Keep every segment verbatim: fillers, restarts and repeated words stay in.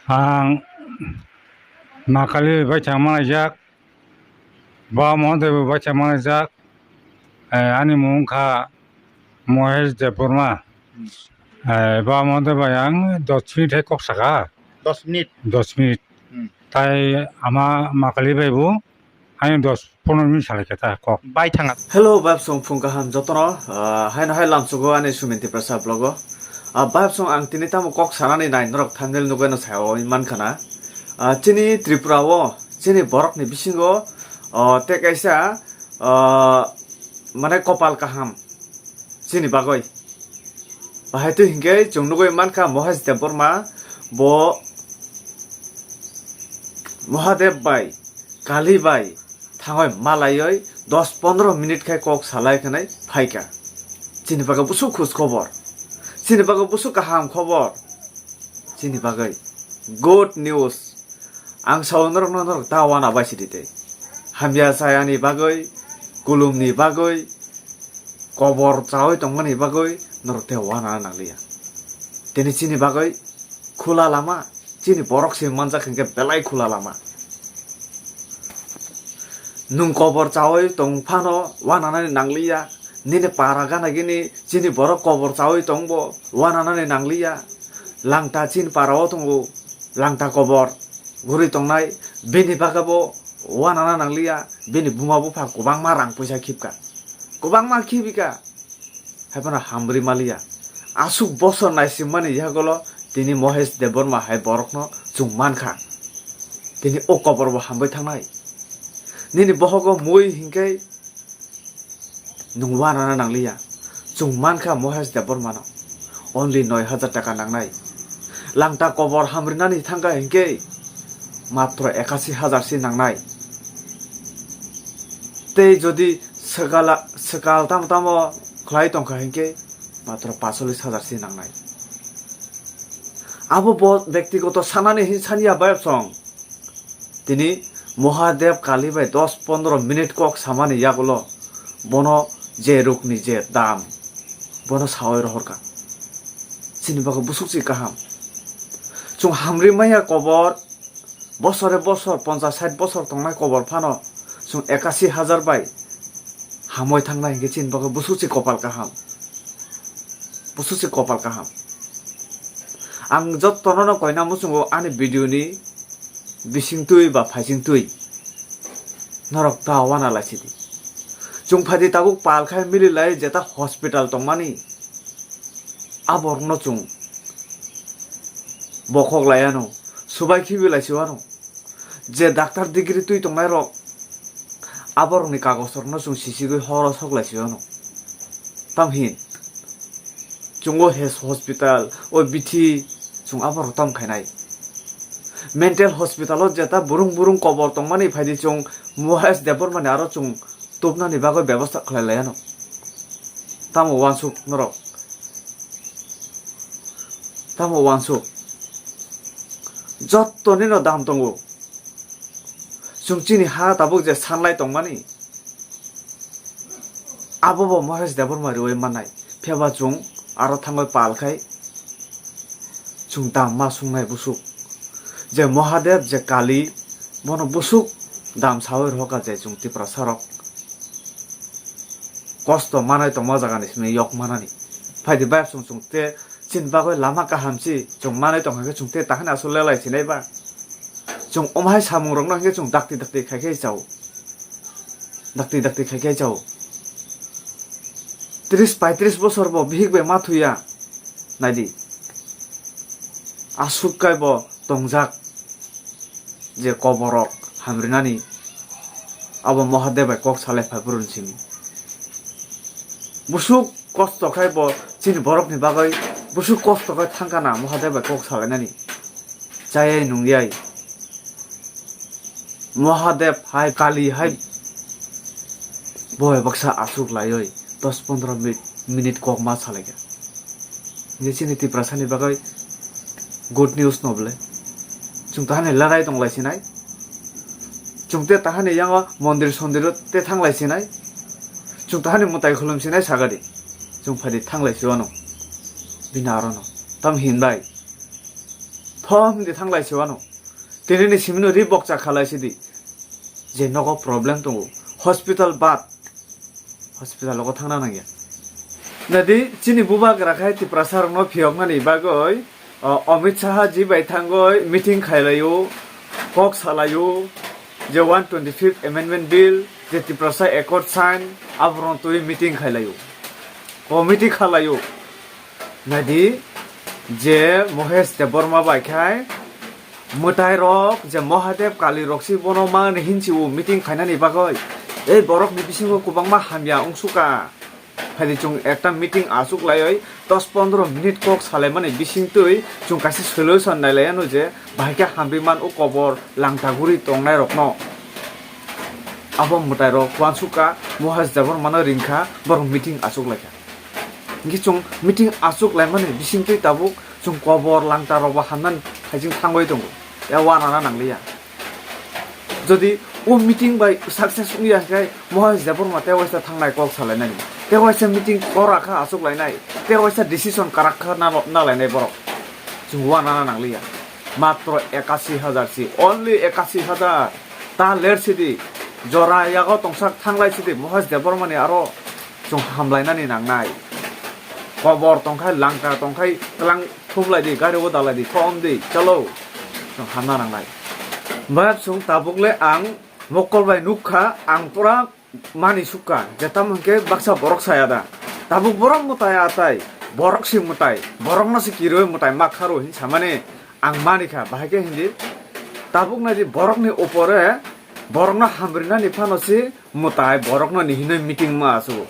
Ang Makali bai thangma laijak, Baba Mohadev bai thangma laijak, eh, ani mung kha Mohesh Debbarma. Hmm. Eh, Baba Mohadev bai ang dos minute hai kok saka. Dos minute? Dos minute. Hmm. Tai ama Makali bai bo Ani dos pondro minute salai khe ta kok. Bai thanga. Hello, vibe song phung kaham jotono, ah, haino hai lamsugo ani Sumin Tiprasa vlog o. Ah, vibe song ang tini tamo kok sanani nai norok thumbnail nugwi no sao mankha na. Ah, chini Tripura o, chini borok ni bisingo, ah, tei kaisa, ah, mane kopal kaham chini bagwi. Bahai twi hinkhe chwng nugwi mankha Mohesh Debbarma bo Mohadev bai, Kali bai thangwi malaiwi dos pondro minute khai kok salai khanai phaikha. Chini bagwi busuk khus khobor, chini bagwi busuk kaham khobor, chini bagwi good news. Ang sao norokno norok ta wana bai sidi tei. Hamya chayani bagwi, kulumni bagwi, kobor chawi tongmani bagwi norok tei wana nangliya. Tini chini bagwi khula lama, chini borok se manjak hinkhe belai khula lama. Nwng kobor chawi tong phano wananani nangliya, nini para gana gini chini borok kobor chawi tongbo wananani nangliya. Langta chini para o tongo, langta kobor guri tongnai, bini bagabo wanana nangliya, bini buma bupha kwbangma rang puisa khibka, kwbangma khibika, haiphano hamri maliya. Aswk bosor naisimmani yagolo tini Mohesh Debbarma hai borokno chwng mankha, tini o koborbo hambai thangnai. Nini bohogo mui hinkhe Nwng wanana nangliya. Chwng mankha Mohesh Debbarmano only noi hajar taka nangnai. Langta kobor hamrinani thangkha hinkhe matro ekasi hajar si nangnai. Tei jodi swkala-, swkal tamo tamo khlai tongkha hinkhe matro pasolis hajar si nangnai. Abo bo bektigoto sanani hin sanya bayapsong. Tini Mohadev Kali bai dos pondro minute kok samani yagulo bono je rukni je dam, bono sawi rohorkha. Chini bagwi busuk si kaham. Chwng hamri maya kobor, bosore bosor, ponchas sait bosor tongnai kobor phano chwng ekasi hajar bai hamwi thangnai hinkhe chini bagwi busuk si kopal kaham. Busuk si kopal kaham. Ang jottono no koina muchungo ani video ni bising twi ba phaising twi norok ta wana laisidi. Chwng phaidi tabuk pal khai mili lai jeta hospital tongmani, aborokno chwng bokhok laiano, subai khibi laisio ano. Je doctor degree twi tongnai rok, aborokni kagoj rokno chwng sisigwi horo sok laisio ano. Tamhin chwng o hes hospital, o bithi chwng aborok tam khainai. Mental hospital o jeta burung burung kobor tongmani phaidi chwng Mohesh Debbarmani aro chwng tubnani bagwi bebosta khlai laiano. Tamo uansuk norok? Tamo uansuk? Jottonino dam tongo. Chwng chini ha tabuk je sanlai tongmani, abo bo Mohesh Debbarma riwi mannai. Phiya ba chwng aro thangwi pal khai chwng dam ma sungnai busuk. Je Mohadev, je Kali, bono busuk dam sawi rohorkha je chwng Tiprasa rok kosto manai tongma jagani simi yok manani. Phaidi bayap chwng chwng te chini bagwi lama kaham si chwng manai tongkha khe chwng te tahani aswk lelai sinai ba? Chwng omo hai samung rokno hinkhe chwng dakti dakti khai khe chao. Dakti dakti khai khe chao. Tris paitris bosor bo bihik bai ma thuya. Naidi. Aswk kai bo tongjak je koborok hamrinani, abo Mohadev bai kok salai phai phuru simi. Busuk kosto khai bo chini borokni bagwi busuk kosto khai thangkha na Mohadev bai kok salainani. Chayai nungyai. Mohadev hai, Kali hai. Bo hai baksa aswk laiwi dos pondro minute, minute kok ma salaikha. Hinkhe chini Tiprasani bagwi good news no bwle. Chwng tahani lerai tong lai sinai. Chwng te tahani yango mondir sondir o te thang lai sinai. Chwng tahani mwtai khulum sinai sagadi. Chwng phaidi thang lai si wano. Bini aro no. Tam hin bai. Thom di thanglai se wano. Tini ni simino ri bokcha khalai sidi. Je nogo problem tongo. Hospital bad. Hospital logo thangna nangya. Nadi chini bubagra khai Tiprasa rokno phiyoknani bagoi, o, Amit Shah ji bai thangoi meeting khailaio, kok salaio, je one twenty fifth Amendment Bill, je Tiprasa Accord sign, aborok twi meeting khailaio. Committee khalaio. Nadi je Mohesh Debbarma bai khai mwtai rok je Mahadev Kali rok si bono mani hinsi o meeting khainani bagoi. Ei borok ni bisingo kwbangma hamya wngsuka. Phaidi chwng ekta meeting achuk laioi dos pondro minute kok salaimani bisingtwi chwng kaisa solution nailaiano je bahai khe hamri man o kobor langtaguri tongnai rokno. Abo mwtai rok uansukha Mohesh Debbarmano ringkha borok meeting achuk laikha. Hingke chwng meeting achuk laimani bisingtwi tabuk chwng kobor langta rokbo hamnani khaijing thangwi tongo. Ya uanana nangliya. Jodi o meeting bai success wngya hwnkhe Mohesh Debbarma tei waisa thangnai kok salainani. Tei waisa meeting kwrak kha achuk lainai. Tei waisa decision kwrak kha nalo-, nalainai borok. Chwng uanana nangliya. Matro ekasi hajar si, only ekasi hajar. Ta ler sidi. Jora yago tongsak thanglai sidi Mohesh Debbarmani aro. Chwng hamlainani nangnai. Kobor tongkhai, langta tongkhai, tlang thumlaidi, gari o dalaidi, thomdi, chalo. Chwng hamna nangnai. Bayap chwng tabukle ang mokol bai nukkha, ang pura mani sukha, je tamo hwnkhe baksa borok saya da. Tabuk borok mwtai atai, borok si mwtai, borokno si kiroi mwtai ma kharo hin samani ang manikha, bahai khe hindi. Tabuk naidi borokni upore, borokno hamrinani phano si mwtai borokno ni hinwi meeting ma achugo.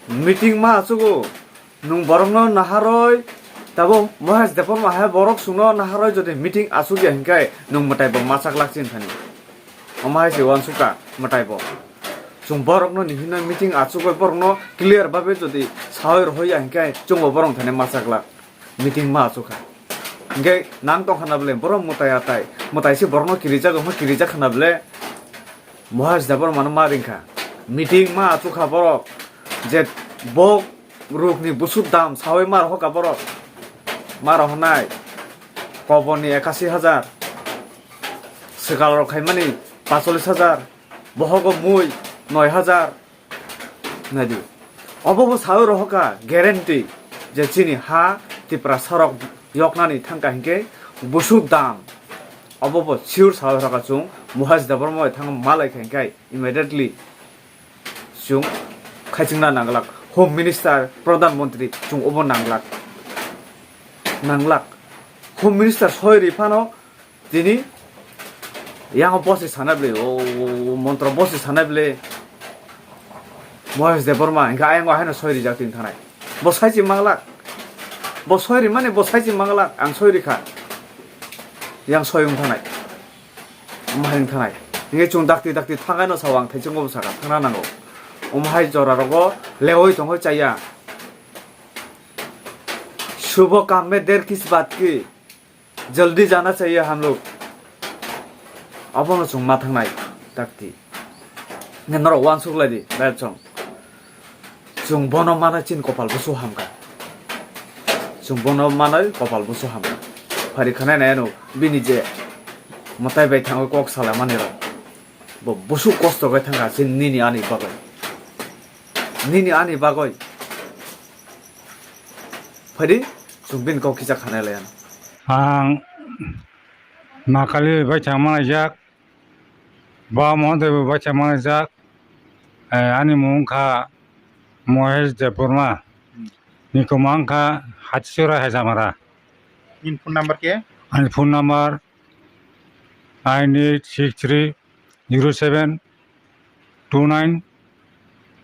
Meeting ma achugo. Nwng borokno naharoi, tabo Mohesh Debbarma hai borok chwngno naharoi jodi meeting achukya hinkhe nwng mwtai bo machak lak chini thani. Omo hai se uansukha mwtai bo. Chwng borokno ni hinwi meeting achugoi borokno clear babe jodi sawi rohorya hinkhe chwngbo borok thani machak lak. Meeting ma achukha. Hinkhe nang tongkha na bwle borok mwtai atai. Mwtai se borokno kirijak, omo kirijak khana bwle. Mohesh Debbarmano ma ringkha. Meeting ma achukha borok. Je bo rukni busuk dam sawi ma rohorkha borok. Ma rohornai. Koborni ekasi hajar. Swkal rok khaimani pacholis hajar. Bohogo mui noi hajar. Naidi. Obo bo sawi rohorkha guarantee je chini ha Tiprasa rok yoknani thangkha hinkhe busuk dam. Obo bo sure sawi rohorkha chwng Mohesh Debbarma bai thang malai kha hinkhe immediately chwng khaichingna nanglak. Home Minister, Pradhan Mantri chwng obo nanglak. Nanglak. Home Minister soi ri phano tini yang bosi sana bwle, o montro bosi sana bwle. Mohesh Debbarma, hinkhe ayang haino soi rijak tini thanai. Bo sai chi manglak. Bo soi ri mani bo sai chi manglak, ang soi ri kha. Yang soi wng thanai. Omo hai wng thanai. Hinkhe chwng dakti dakti thangaino sao ang thaichungo bwsaka thangna nango. Omo hai jora rogo leoi tongoi chaya. Shubh kam mein der kis baat ki? Jaldi jana chahiye hum log. Abono chwng ma thangnai dakti. Nge norok uansuk lai di, bai chwng. Chwng bono mana chin kopal busu hamkha. Chwng bono manai kopal busu hamkha. Phari khanai nai ano bini je mwtai bai thangwi kok salamani rok. Bo busu kosto khe thangkha chin nini ani bagwi. Nini ani bagwi. Phaidi, chwng bini kok kisa khanai lai ano. Ang Ma Kali bai thang manai jak, Baba Mahadev bai thang manai jak, eh, ani mung wngkha Mohesh Debbarma, ni kwma wngkha Hatichora Hajamara. Nini phone number khe? Ani phone number nine eight six three zero seven two nine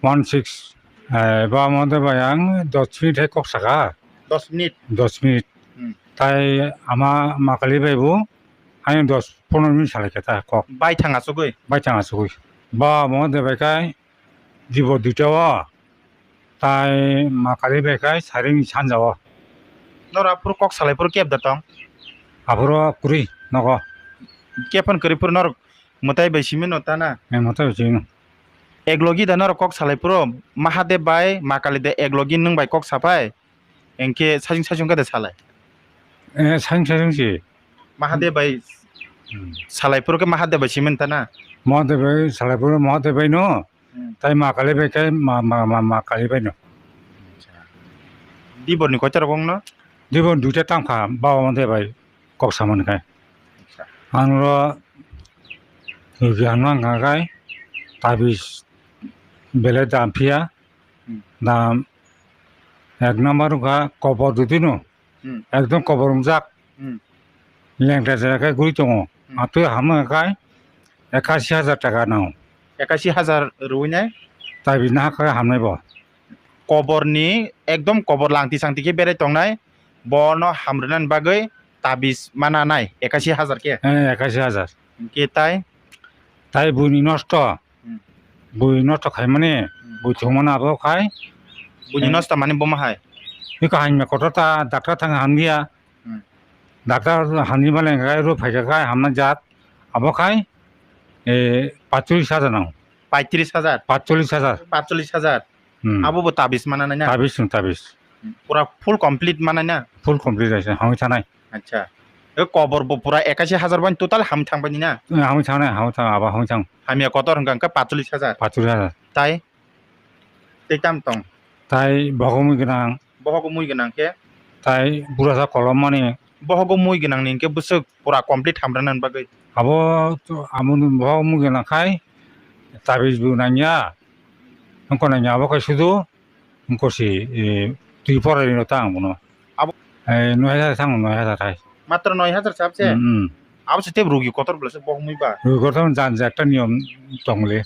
one six. Eh, Baba Mahadev bai ang dos minute hai kok saka. Dos minute? Dos minute. Hmm. Tai ama Ma Kali bai bo, ani dos pondro minute salai khe ta kok. Bai thang achugwi? Bai thang achugwi. Baba Mahadev bai khai dibo duita o. Tai Ma Kali bai khai sairing sanja o. Nor aphuru kok salai phuru keb da tong? Aphuru kwrwi nogo. Keb phano kwrwi phuru nor mwtai bai simi no ta na? Eh, mwtai bai simi no. Ek logi da nor kok salai phuru Mahadev bai Ma Kali da ek logi nwng bai kok saphai? Engkhe sajung sajung khe da salai? Eh, sang sang si. Mahadev bai Hmm. Salai phuru khe Mahadev bai simin ta na? Mahadev bai, Salai phuru Mahadev bai no. Hmm. Tai Ma Kali bai khe Ma, Ma, Ma, Ma Kali bai no. Acha. Dibor ni koita rok wng no? Dibor duita tang kha, Baba Mahadev bai kok samani khai. Acha. Ang ro rugi ang nang kha khai, tabis belai dam phiya, Hmm. dam ek number wng kha, kobor dudino. Hmm. Ekdom kobor wngjak. Hmm. Lengta jera khe guri tongo. Hmm. Atwi hamna khai ekashi hajar taka nango. Ekashi hajar rwui nai? Tabis naha khai hamnai bo. Kobor ni ekdom kobor langti sangti khe berai tongnai. Bono hamrwnani bagwi tabis mana nai ekashi hajar khe? Eh, ekashi hajar. Hwnkhe tai? Tai buini nosto. Hmm. Bui nosto khaimani, Hmm. bui thwngmani abo khai. Buini Eh. nosto mani bomo hai? Iko hamya kotor ta, doctor thang hamya. Hmm. Doctor hamya mani khai ro phaikha khai hamna jat. Abo khai, eh, paitris hajar nang. Paitris hajar? Paitris hajar. Paitris hajar. Hmm. Abo bo tabis mana nai na? Tabis, hmm, tabis. Hmm. Pura full complete mana na? Full complete aise, hamwi thanai. Acha. E kobor bo pura ekashi hajar bai total ham thang bai na? Eh, hamwi thanai, hamwi thang, abo hamwi thang. Hamya kotor hwnkha hwnkhe paitris hajar. Paitris hajar. Tai? Tei tam tong? Tai bohok mui gwnang. Bohok mui gwnang khe? Tai burasa kolom mani. Bohok mui gwnang ni hwnkhe bwswk pura complete hamrwna bagwi? Abo to, amo ni bohok mui gwnang khai tabis bo nangya. Wngkha nangya abo khai sudu. Wngkha si, eh, twi pora rino ta ang bono. Abo Eh, noi hajar thang, noi hajar hai. Matro noi hajar chap se? Hmm, hmm. Abo se tei rugi kotor bwlasa bohok mui ba? Rugi kotor jan je ekta niyom tong le.